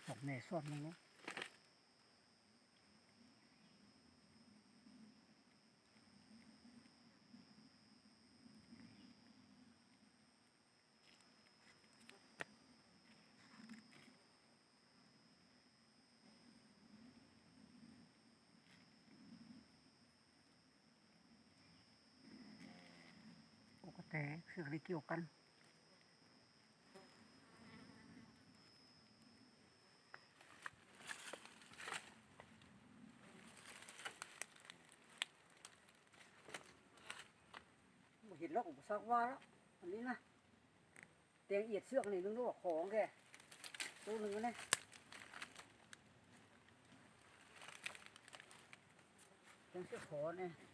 ສອງແມ່ຊ້ອນໜຶ່ງເນາະ. ໂອກະແຕ ເຊືອກນີ້ກ່ຽວກັນ. ບໍ່ເຫັນດອກ ບໍ່ຊັກວ່າແລ້ວ ອັນນີ້ນະ. ແຕງອຽດເຊືອກນີ້ໜຶ່ງ ຂອງແກ ໂຕໜຶ່ງນີ້ ແຕງເຊືອກຂໍນີ້.